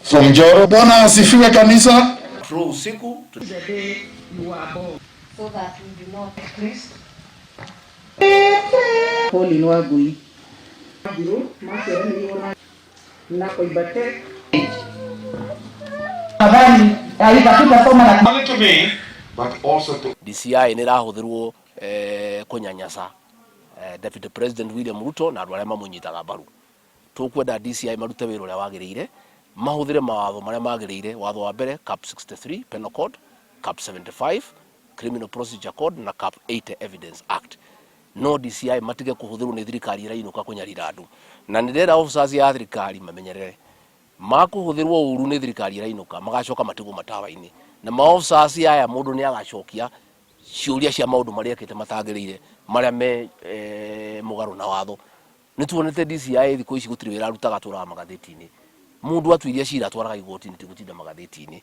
From Njoro. Bwana asifiwe kanisa. Through usiku So that we do not Pauline Wangui. Nadhani hatutasoma na Only to me, but also to DCI nä ĩrahũthĩrwo kũnyanyasa Deputy President William Ruto na andũ arĩa mamũnyitaga mbaru. Tũkwenda DCI marute wĩra ũrĩa wagĩrĩire, mahũthĩre mawatho marĩa magĩrĩire. Watho wa mbere, Cap 63 Penal Code, Cap 75 Criminal Procedure Code na Cap 80 Evidence Act. No DCI matige kũhũthĩrwo nĩ thirikari ĩrainũka kũnyarira andũ, na nĩ ndĩrenda officers ya thirikari mamenyerere makũhũthĩrwo ũru nĩ thirikari ĩrainũka, magacoka matigwo matawa-inĩ na maofficers aya. Mũndũ nĩ agacokia ciũria cia maũndũ marĩa ekĩte matagĩrĩire, marĩa me mũgarũ na watho. Nĩ tuonete DCI thikũ ici gũtirĩ wĩra arutaga, tũraga magathĩti-inĩ. Mũndũ atuirie cira atwaraga igoti-inĩ, ti gũtinda magathĩti-inĩ.